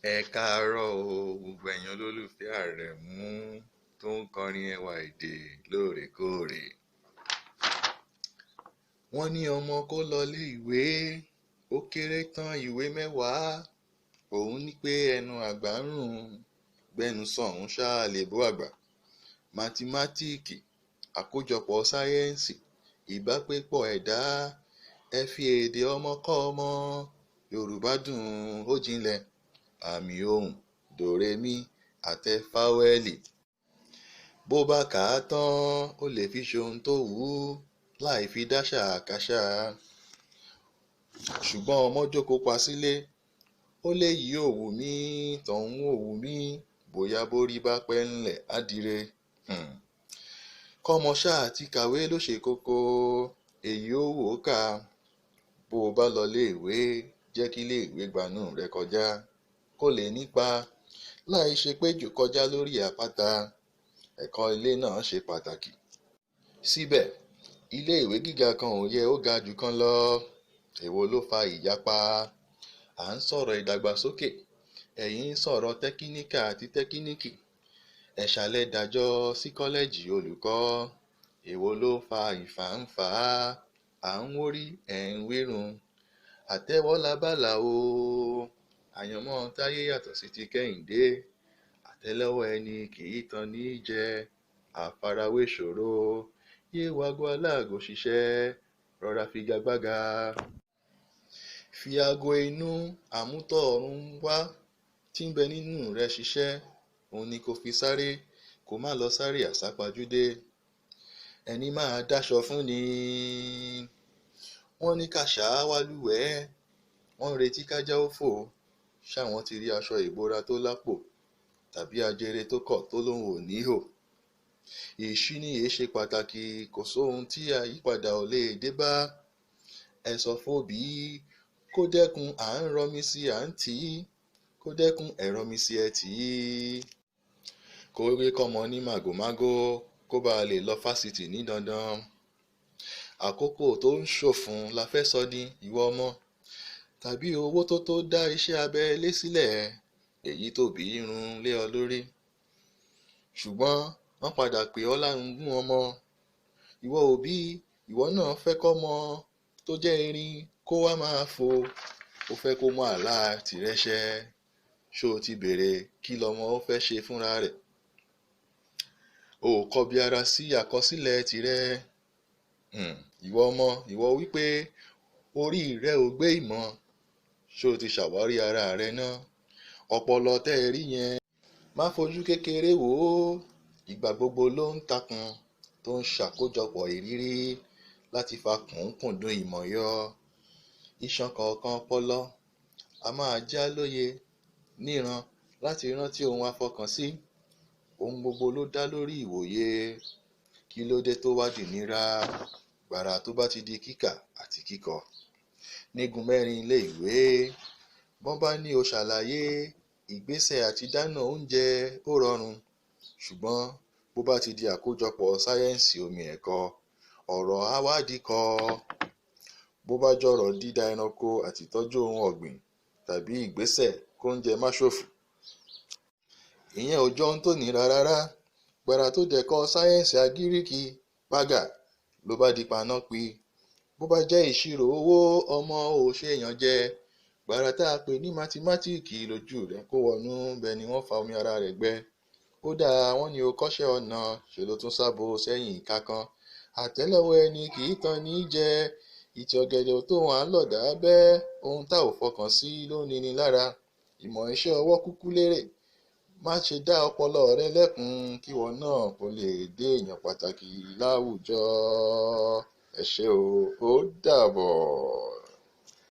Ẹ káàárọ̀ o, gbogbo ẹ̀yin olólùfẹ́ Àrẹ̀mú tó ń kọrin ẹwà èdè lóòrèkóòrè. Wọ́n ní ọmọ kó lọ ilé ìwé, ó kéré tán ìwé 10. Òun ní pé ẹnu àgbà ń rùn, gbẹ́nu sọ̀hún ṣáà lè bó àgbà. Mátímátíìkì, àkójọpọ̀ sáyẹ́ǹsì, ìbágbépọ̀ ẹ̀dá, ẹ fi èdè ọmọ kọ́ ọmọ. Yorùbá dùn ó jinlẹ̀, àmì ohùn, dòremí, àtẹ fáwẹ́ẹ̀lì. Bó bá kà á tán, ó lè fi ṣohun tó wù ú láì fi dáṣà káṣà. Ṣùgbọ́n ọmọ jókòó pa sílé, ó léyìí ò wù mí, tọ̀hún ò wù mí, bóyá bórí bá pẹ́ ńlẹ̀ á dire. Kọ́mọ ṣáà ti kàwé ló ṣe kókó, èyí ó wù ó kà. Bó o bá lọ iléèwé, jẹ́ kí iléèwé gbanú rẹ kọjá, kó lè nípa láì ṣe péjò kọjá lórí àpáta. Ẹ̀kọ́ ilé náà ṣe pàtàkì. Síbẹ̀, ilé ìwé gíga kan ò yẹ ó ga jù kan lọ. Èwo ló fa ìyapa? À ń sọ̀rọ̀ ìdàgbàsókè, ẹ̀yin ń sọ̀rọ̀ tẹkíníkà àti tẹkíníkì. Ẹ̀ṣà lẹ dàjọ sí kọ́lẹ́ẹ̀jì olùkọ́. Èwo ló fa ìfàǹfà? À ń wórí, ẹ̀ ń wírun. Àtẹ́wọ́ labálà o. Àyànmọ́ Táyé yàtọ̀ sí ti Kẹ́hìndé. Àtẹ́lẹwọ́ ẹni kì í tan ní í jẹ. Àfarawé ṣòro. Yé wago aláago ṣiṣẹ́, rọra figagbága. Fi ago inú àmútọ̀run wá tí ń bẹ nínú rẹ ṣiṣẹ́, òun ni kó fi sáré, kó má lọ sáré àsápajúdé. Ẹni máa dáṣọ fún ni. Wọ́n ní kàṣá wá lúwẹ̀ẹ́, wọ́n ń retí kájá ó fò. Ṣáwọn ti rí aṣọ ìbora tó lápò tàbí ajere tó kọ̀ tó lóun ò níhò. Ìṣíníyè ṣe pàtàkì, kò sóhun tí àyípadà ò lè dé bá. Ẹ sọ fóbìí kó dẹ́kun à ń rọmi sí à ń tì í, kó dẹ́kun ẹ̀rọmi sí ẹ tì í. Kó rí kọ́mọ ní màgòmágó, kó bá lè lọ fásitì ní dandan. Àkókò tó ń ṣòfun la fẹ́ sọ ni ìwọ ọmọ, tàbí owó tó tó dá iṣẹ́ abẹ́lé sílẹ̀, èyí tóbi ń run lé ọ lórí. Ṣùgbọ́n wọ́n padà pè ọ́ lárungún ọmọ. Ìwọ òbí, ìwọ náà fẹ́ kọ́mọ tó jẹ́ erin kó wá máa fò. Ó fẹ́ kó mú àlá tìrẹ ṣẹ. Ṣó o ti bèèrè kí lọmọ ó fẹ́ ṣe fúnra rẹ̀? O ò kọbi ara sí àkọsílẹ̀ tìrẹ. Ìwọ ọmọ, ìwọ wípé orí rẹ ò gbé ìmọ̀. Ṣó o ti ṣàwárí ara rẹ ná? Ọpọlọ tẹ́ ẹ rí yẹn, má fojú kékeré wò ó. Ìgbà gbogbo ló ń takùn tó ń ṣàkójọpọ̀ ìrírí láti fa kùnkùndùn ìmọ̀ yọ. Iṣan kọ̀ọ̀kan ọpọlọ a máa já lóye níran láti rántí ohun àfọkànsí. Ohun gbogbo ló dá lórí ìwòye. Kí ló dé tó wá dìnira gbàrà tó bá ti di kíkà àti kíkọ? Nígun mẹ́rin ilé ìwé, bọ́n bá ní o ṣàlàyé ìgbésẹ̀ àti dáná oúnjẹ ó rọrùn. Ṣùgbọ́n bó bá ti di àkójọpọ̀ sáyẹ́ǹsì omi ẹ̀kọ́, ọ̀rọ̀ á wá díkọ. Bó bá jọ̀rọ̀ dídá ẹranko àti ìtọ́jú ohun ọ̀gbìn tàbí ìgbésẹ̀ kóúnjẹ má ṣòfò. Ìyẹn ò jọ ohun tó nira rárá. Gbàrà tó dẹ̀kọ́ sáyẹ́ǹsì agíríkì pàgà ló bá di panápi. Bó bá jẹ́ ìṣirò owó, ọmọ ò ṣèèyàn jẹ. Gbàrà tá a pè ní mátímátíìkì lójú rẹ̀ kó wọnú, bẹ́ẹ̀ ni wọ́n fa omi ara rẹ̀ gbẹ. Ó dáa, wọ́n ní o kọ́ṣẹ́ ọnà, ṣe ló tún sábo sẹ́yìn ìka kan. Àtẹ́lẹwọ́ ẹni kì í tan ní í jẹ. Ìtì ọ̀gẹ̀dẹ̀ ò tó hàn án lọ̀dà bẹ́. Ohun tá ò fọkàn sí ló ń nini lára. Ìmọ̀ iṣẹ́ ọwọ́ kúkú lérè. Má ṣe dá ọpọlọ rẹ lẹ́kun kíwọ náà kó lè déèyàn pàtàkì láwùjọ. Ẹ ṣé o, ó dàbọ̀.